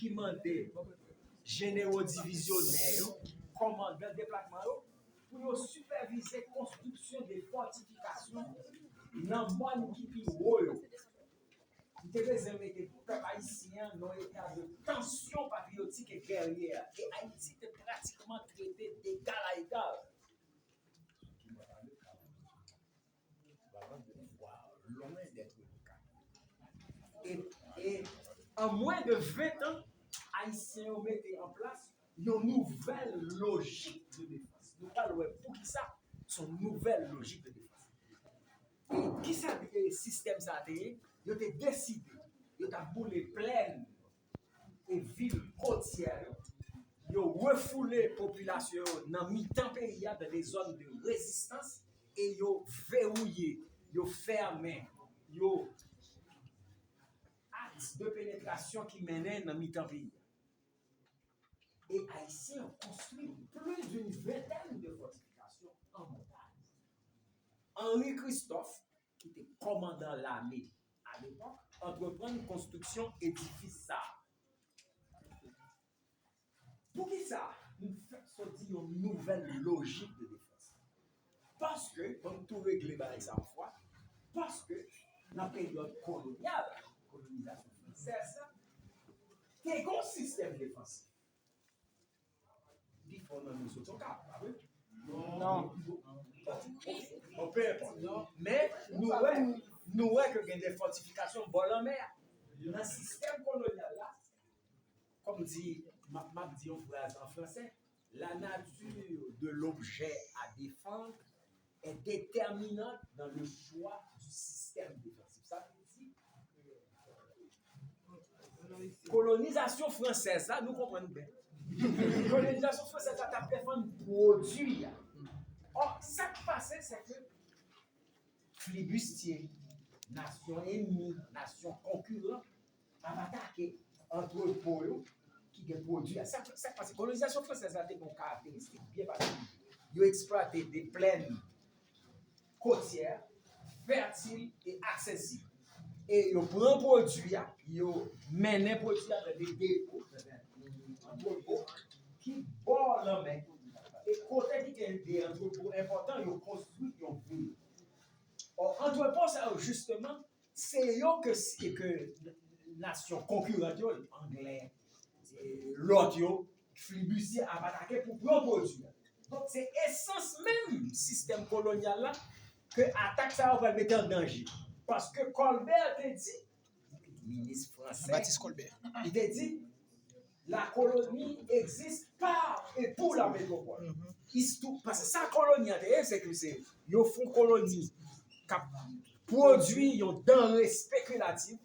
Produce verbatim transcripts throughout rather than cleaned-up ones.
ki mande jenero divizyonè yo, kòmandan depatman yo, pou yo sipèvize konstriksyon de fòtifikasyon nan mòn ki pi wo yo. M te bezwen mete pèp ayisyen an nan yon eta de tansyon patriyotik e gèryè, e Ayiti te pratikman trete degal a egal. Loin d'être le cas. E, e an mwen de ven tan, Ayisyen yo mete an plas yon nouvèl lojik de defans. Nou pral wè poukisa se yon nouvèl lojik de defans. E kisa e sistèm sa a te ye? Yo te deside, yo t ap boule plèn e vil kotyè yo, yo refoule popilasyon yo nan mitan peyi a, dans des zones de résistance, e yo vewouye, yo fèmen, yo aks de penetrasyon ki mennen nan mitan peyi a. E Ayisyen yo konstwi plus d'une vingtaine de fortifications en montagne. Henri Christophe, ki te kòmandan lame alepòk, antreprann konstriksyon edifis sa a. Poukisa nou fèk sòti yon nouvèl lojik de defans? Paske, ban m tou regle bagay sa yon fwa, paske nan peryòd kolonyal, kolonizasyon fransèz la, te gen yon sistèm defansif. Pifò nan nou sot Okap, pa vre? Non. Bon, pe enpòt. Men, nou wè, nou wè ke gen de fòtifikasyon bò lanmè a. Nan sistèm kolonyal la, kòm di, m ap, m ap di yon fraz an fransè, la nature de l'objet à défendre est déterminante dans le choix du système défensif. Sa vle di, kolonizasyon fransèz la, nou konprann byen. Kolonizasyon fransèz la t ap defann pwodui a. Ò, sa k pase, se ke flibistye, nasyon enmi, nasyon konkiran, ap atake antrepo yo ki gen pwodui a. Sa, sa k pase, kolonizasyon fransèz la te gen yon karakteristik byen patikilye. Yo eksplwate de plèn kotyè, fètil e aksesib. E yo pran pwodui a, yo mennen pwodui a nan de depo, antrepo, ki bò lanmè. E kote ki gen de antrepo enpòtan, yo konstwi yon vil. Ò, antrepo sa yo, jisteman, se yo ke, ke nasyon konkirant yo, anglè, e, lòt yo, flibistye ap atake pou pran pwodui a. Donk, se esans menm sistèm kolonyal la ke atak sa yo pral mete an danje. Paske Colbert te di, minis fransè, Baptiste Colbert, li te di, la colonie existe par et pour la métropole. Istwa, paske sa koloni an te ye, se ke se, yo fè yon koloni k ap pwodui yon danre spekilatif.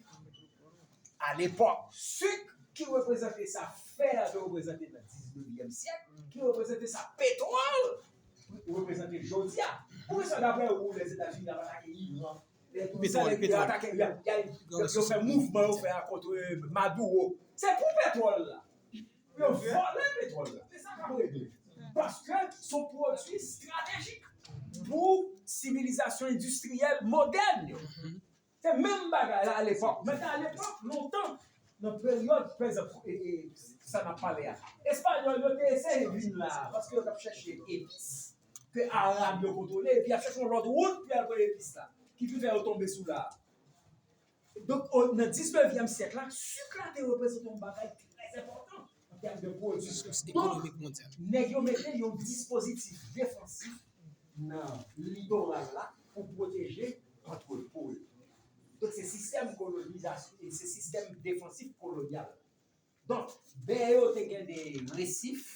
Alepòk, sik ki reprezante sa fè a te reprezante nan diznevyèm syèk, ki reprezante sa petwòl reprezante jodi a. Poukisa, daprè ou, Lèzetazini ap atake Iran? Lè tou sa, lè yo atake, y a, y a, yo, yo fè mouvman yo fè a kont Maduro. Se pou petwòl la. Yo vòlè petwòl la. Se sa k ap regle. Paske se yon pwodui estratejik pou sivilizasyon endistriyèl modèn yo. Se menm bagay la alepòk. Mentnan, alepòk, lontan, nan peryòd, pa egzanp, e, e, sa n ap pale a, Espanyòl yo te eseye vin la a, paske yo t ap chèche epis ke Arab yo kontwole, epi y ap chèche yon lòt wout pou y al pran epis la, ki vin fè yo tonbe sou la a. Donk, o, nan diznevyèm syèk la, sik la te reprezante yon bagay trè enpòtan an tèm de pwodiksyon. Donk, nèg yo mete yon dispozitif defansif nan litoral la pou pwoteje antrepo yo. Donk, se sistèm kolonizasyon, se sistèm defansif kolonyal. Donk, bè yo te gen de resif,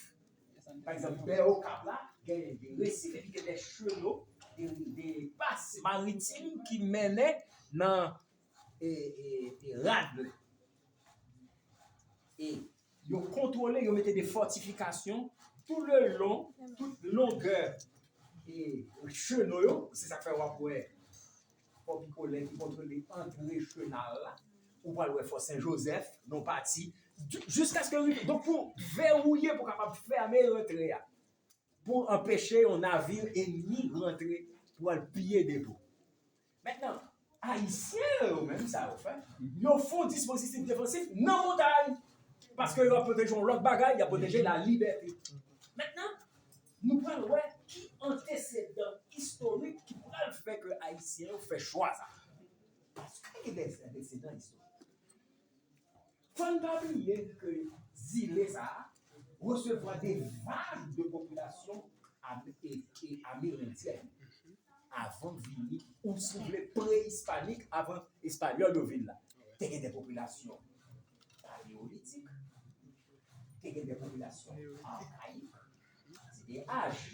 pa egzanp, bè Okap la, gen de resif epi gen de cheno, de, de pas maritim ki mennen nan, e, e, e rad la. E yo kontwole, yo mete de fòtifikasyon tout le long, tout longè, e, cheno yo, se sa k fè w ap wè Fò Pikolè ki kontwole antre chenal la, ou pral wè Fò Sen Jozèf, nan yon pati, di-, jiskaske rive. Donk, pou vewouye, pou kapab fèmen rantre a, pou anpeche yon navi enmi rantre pou al piye depo. Mentnan, Ayisyen yo menm, sa yo fè, yo fè yon dispozitif defansif nan montay. Pas Paske yo ap pwoteje yon lòt bagay, y ap pwoteje lalibète. Mentnan, nou pral wè ki antesedan istorik ki pral fè ke Ayisyen yo fè chwa sa. Paske gen de antesedan istorik. Fò n pa bliye ke zile sa a resevwa de vag de popilasyon am- e, e amerendyèn avan vini, ou si w vle, pre-ispanik, avan espanyòl yo vin la. Te gen de popilasyon paleolitik, te gen de popilasyon akayik, se de aj,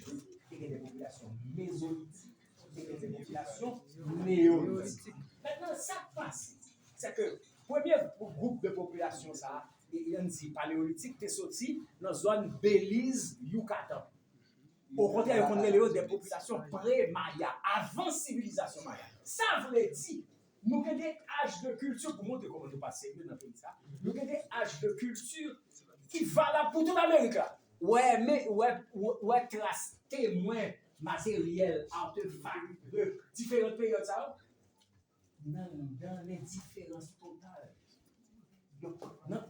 te gen de popilasyon mezolitik, te gen de popilasyon neolitik. Mentnan, sa k pase, se ke premye gwoup de popilasyon sa a, e, e ann di paleolitik, te soti nan zòn Beliz, Yucatan. Okontrè, yo konn rele yo de popilasyon pre-Maya, avan sivilizasyon Maya. Sa vle di, nou gen de aj de kilti, pou montre kòman nou pa serye nan peyi sa, nou gen de aj de kilti ki valab pou tout Amerik la. Wè, men, wè, wè, wè tras temwen materyèl, artefak de diferan peryòd sa yo. Nan, nan lendiferans total. Donk, nan,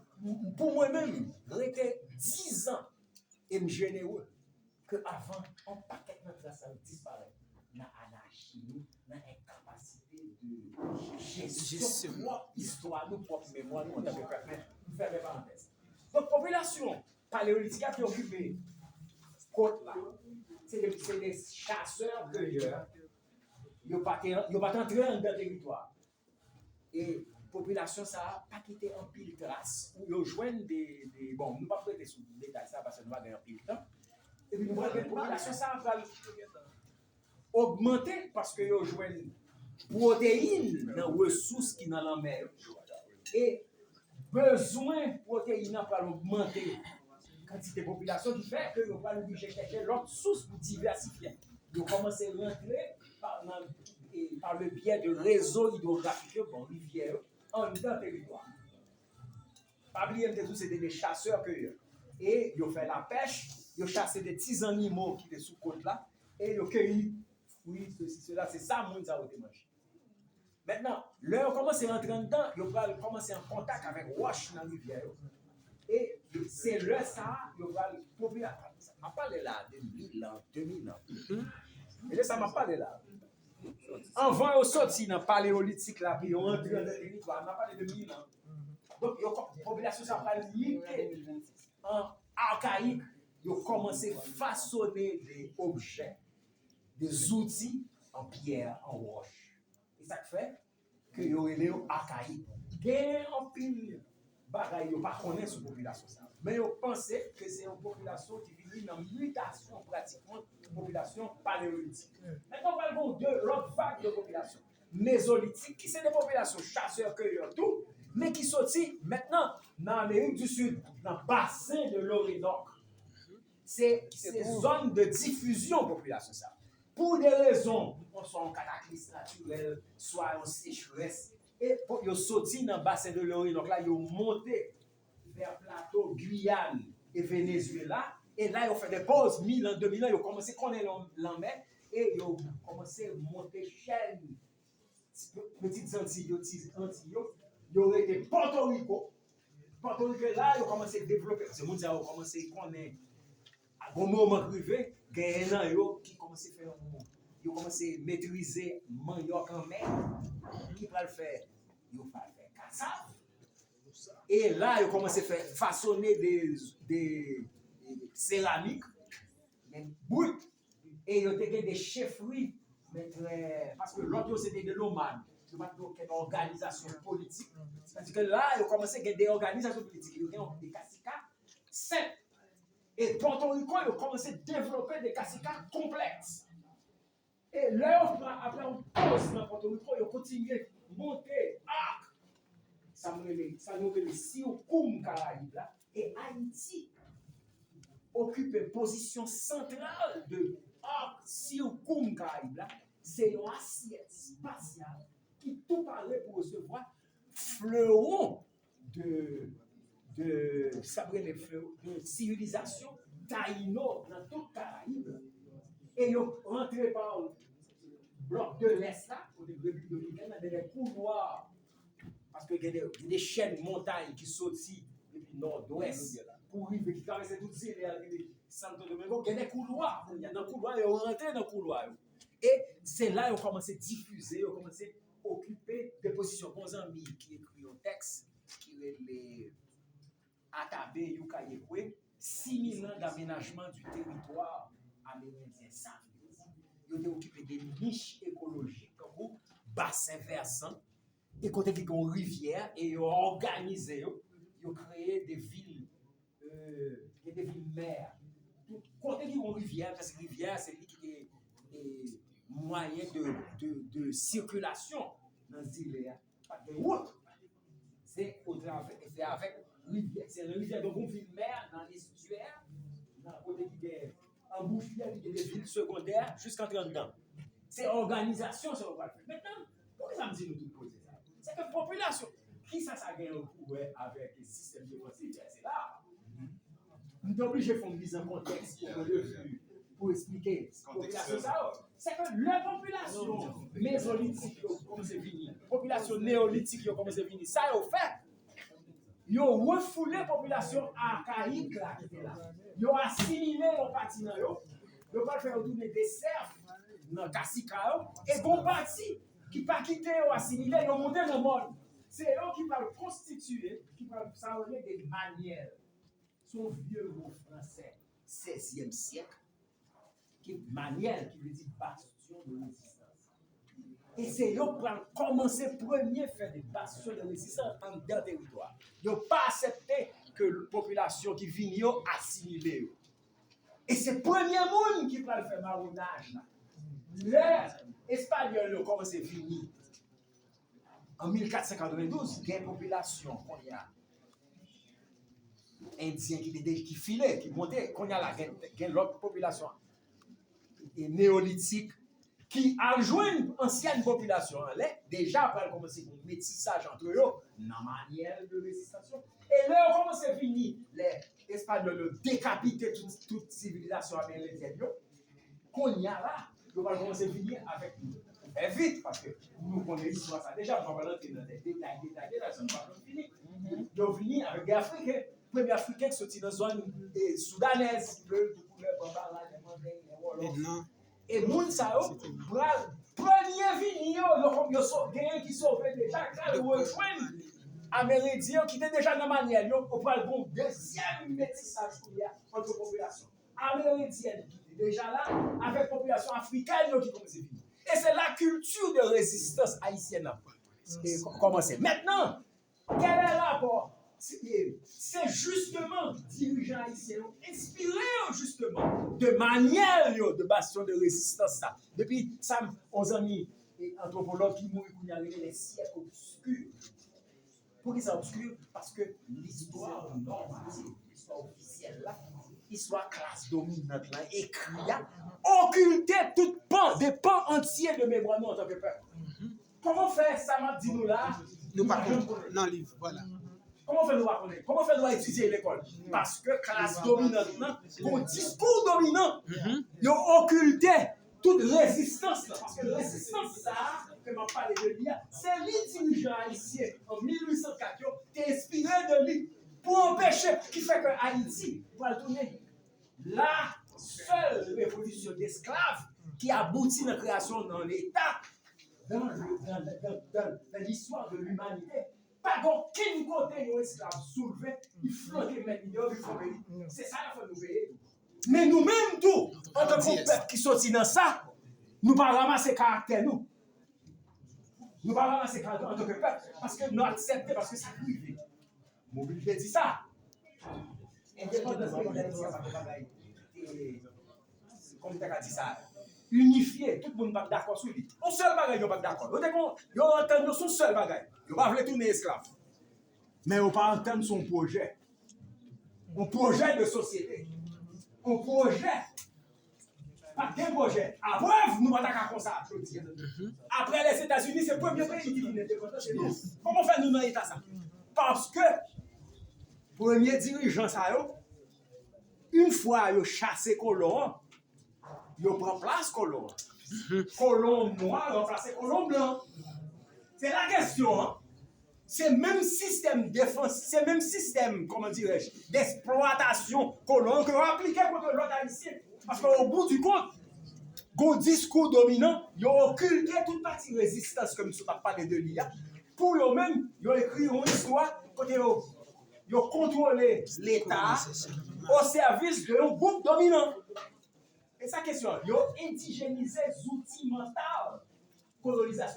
pou mwen menm, rete diz an, e m jenere ke avan, yon pakèt nan tras sa yo disparèt nan anachi nou, nan enkapasite de jesyon pwòp istwa nou, pwòp memwa nou antanke pèp. Men, m fèmen parantèz. Donk, popilasyon paleolitik la ki okipe kot la, se de, se de chasè, peyè. Yo pa te, yo pa t antre anndan teritwa. E popilasyon sa a pa kite anpil tras. Ou yo jwenn de, de, bon, nou p ap rete sou detay sa a paske nou pa gen anpil tan. Epi nou pral gen popilasyon sa a pral ogmante paske yo jwenn pwoteyin nan resous ki nan lanmè yo. E bezwen pwoteyin nan pral ogmante kantite popilasyon ki fè ke yo pral oblije chèche lòt sous pou divèsifye. Yo kòmanse rantre pa, nan, e, pa le byè de rezo idwografik yo, bon, rivyè yo, anndan teritwa. Pa bliye m te di w se te de chasè peyè. E yo fè lapèch, yo chase de ti zannimo ki te sou kot la, e yo keyi fwi, sesi, sela, se sa moun sa yo te manje. Mentnan, lè yo kòmanse rantre anndan, yo pral kòmanse an kontak avèk wòch nan rivyè yo. E se lè sa a, yo pral popilasyon. M ap pale la de mil an, de mil an. E de sa m ap pale la. Anvan yo soti nan paleolitik la, pi yo antre nan teritwa, n ap pale de mil an. Donk, yo, popilasyon sa pral mite an akayik, yo kòmanse fasone de objè, de zouti an pyè, an wòch. E sa k fè ke yo rele yo akayik. Gen anpil bagay yo pa konnen sou popilasyon sa a. Men yo panse ke se yon popilasyon ki vini nan mitasyon pratikman popilasyon paleolitik. Mentnan, w pral gen de lòt vag de popilasyon mezolitik, ki se de popilasyon chasè-keyè tou, men ki soti mentnan nan Amerik di Sid, nan basen de Lorenòk. Se, se zòn de difizyon popilasyon sa. Pou de rezon, swa yon kataklis natirèl, swa yon sechrès, e po-, yo soti nan basen de Lorenòk la, yo monte vè plato Giyàn e Venezuela, e la yo fè de poz, mil an, de mil an, yo kòmanse konnen lan-, lanmè, e yo kòmanse monte chèn Pitit Zantiy yo, ti Antiy yo, yo rete Pòtoriko. Pòtoriko la, yo kòmanse devlope, paske moun sa yo kòmanse konnen, a gon moman k rive, genyen nan yo ki kòmanse fè yon, yo kòmanse metrize manyòk anmè, ki pral fè, yo pral fè kasav. E la, yo kòmanse fè, fasone de, de, de seramik, men brit, e yo te gen de chefri, men trè, paske lòt yo se te de nomad, yo pa t gen okenn òganizasyon politik. Tandis ke la, yo kòmanse gen de òganizasyon politik, yo gen de kasika senp. E Pòtoriko, yo kòmanse devlope de kasika konplèks. E lè yo pran, apre yon poz nan Pòtoriko, yo kontinye monte ak sa m rele, sa nou rele Sirkoum Karayib la, e Ayiti okipe pozisyon santral de ak Sirkoum Karayib la, se yon asyèt espasyal ki tou pare pou resevwa flewon de, de, sa m rele flewon, de sivilizasyon tayino nan tout Karayib la. E yo rantre pa blòk de lès la, kote Repiblik Dominikèn nan, de lè koulwa, paske gen de, gen de chèn montay ki soti depi Nòdwès, pou rive, ki travèse tout zile a, rive Santo Domingo, gen de koulwa. Kounye a, nan koulwa, yo rantre nan koulwa yo. E se la yo kòmanse difize, yo kòmanse okipe de pozisyon. Gon zanmi ki ekri yon tèks ki rele Atabe Yucayehue, six mille ans d'aménagement du territoire amérindien. Sa vle di, yo te okipe de nich ekolojik, tankou basen vèsan, e kote ki gen yon rivyè, e yo òganize yo, yo kreye de vil, euh, gen de vil mè. Tout kote ki gen yon rivyè, paske rivyè, se li ki te, e, mwayen de, de, de sikilasyon nan zile a. Pa t gen wout. Se otravè, se avèk rivyè. Se rivyè, donk, yon vil mè nan estyè, nan kote ki gen anbouchyè, ki gen de vil segondè, jiska antre anndan. Se òganizasyon sa yo pral fè. Mentnan, poukisa m di nou tout koze sa? Se ke popilasyon, kisa sa gen pou wè avèk sistèm defansif? Se la. M te oblije fè yon miz an kontèks pou mwen de vi pou esplike popilasyon sa yo. Se ke lè popilasyon mezolitik yo kòmanse vini, popilasyon neyolitik yo kòmanse vini, sa yo fè? Yo refoule popilasyon akayik la ki te la. Yo asimile yon pati nan yo. Yo pral fè yo tounen de sèf nan kasika yo. E gon pati ki pa kite yo asimile, yo moute nan mòn. Se yo ki pral konstitiye, ki pral sa yo rele de manyèl. Se yon vye mo fransè sèzyèm syèk, ki manyèl, ki vle di bastion de résistance. E se yo k pral kòmanse premye fè de bastion de résistance anndan teritwa. Yo pa aksepte ke popilasyon ki vini yo asimile yo. E se premye moun ki pral fè mawonaj la. Lè Espanyòl yo kòmanse vini, an mil kat san katrevendouz, gen popilasyon kounye a, Endyen ki te de-, ki file, ki monte, kounye a la, gen, gen lòt popilasyon, e, neyolitik ki al jwenn ansyen popilasyon an lè, deja pral kòmanse gen yon metisaj ant yo nan manyèl de rezistans yo. E lè yo kòmanse vini, lè Espanyòl yo dekapite tout, tout sivilizasyon amerindyèn yo, kounye a la, yo pral kòmanse vini avèk nou. Fè vit, paske nou konnen istwa sa deja, nou pa pral antre nan de detay, detay, detay, sa nou pa konn fini. Yo vini avèk de Afriken. Premye Afriken ki soti nan zòn, e, soudanèz, ki de koulè banbala, lè mandeng, lè wòlòf. E moun sa yo pral premye vini yo, yo, yo so-, genyen ki sove deja, k al rejwenn Amerendyen yo ki te deja nan manyèl yo, yo pral gon dezyèm metisaj kounye a ant popilasyon amerendyèn ki te deja la avèk popilasyon afrikèn yo ki kòmanse vini. E se la kilti de rezistans ayisyèn nan, e, kò-, kòmanse. Mentnan, kèl è rapò? Se, se jisteman dirijan ayisyen yo enspire yo jisteman de manyèl yo de bastyon de rezistans sa. Depi sa, yon zanmi, e, antwopològ ki mouri kounye a rele les siècles obscurs. Poukisa obski? Paske listwa nòmatif, listwa ofisyèl la, istwa klas dominant lan ekri a, okilte tout pan, de pan antye de memwa nou antanke pèp. Kòman fè sa m ap di nou la a, nou pa janm konnen? Nan liv, vwala. Kòman fè nou pa konnen? Kòman fè nou pa etidye lekòl? Paske klas dominant lan gon diskou dominan. Yo okilte tout rezistans lan, paske rezistans sa a ke m ap pale de li a, se li dirijan ayisyen an mil uit san kat yo te enspire de li pou anpeche, ki fè ke Ayiti pral tounen la sèl revolisyon desklav ki abouti nan kreyasyon nan Leta dan, dan, dan, dan, dan listwa de limanite. Pa gen okenn kote yon esklav soulve, li flanke mèt li deyò, li flanke li. Se sa y ap fè nou peye tou. Men nou menm tou, antanke yon pèp ki soti nan sa, nou pa ranmase karaktè nou. Nou pa ranmase karaktè antanke pèp, paske nou aksepte, paske sa k rive. M oblije di sa. Endepandans peyi Dayiti a pa t yon bagay, e, kòman m ta ka di sa, inifye, tout moun pa t dakò sou li. Yon sèl bagay yo pa t dakò. Yo te kon, yo antann yo sou yon sèl bagay. Yo pa vle tounen esklav. Men yo pa antann sou yon pwojè. Yon pwojè de sosyete. Yon pwojè. Pa t gen pwojè. Aprèv, nou pa ta ka konsa jodi a. Aprè Lèzetazini, se premye peyi ki vin endepandan, se nou. Kòman fè nou nan eta sa? Paske premye dirijan sa yo, yon fwa yo chase kolon an, yo pran plas kolon an. Kolon nwa ranplase kolon blan. Se la kesyon an. Se menm sistèm defans, se menm sistèm, kòman dirèj, d'exploitation kolon yo ke yo aplike kont lòt Ayisyen. Paske, au bout du compte, gon diskou dominan, yo okilte tout pati rezistans ke misye t ap pale de li a. Pou yo menm, yo ekri yon istwa kote yo, yo kontwole Leta o sèvis de yon gwoup dominan. E sa kesyon an, yo endijenize zouti mantal kolonizasyon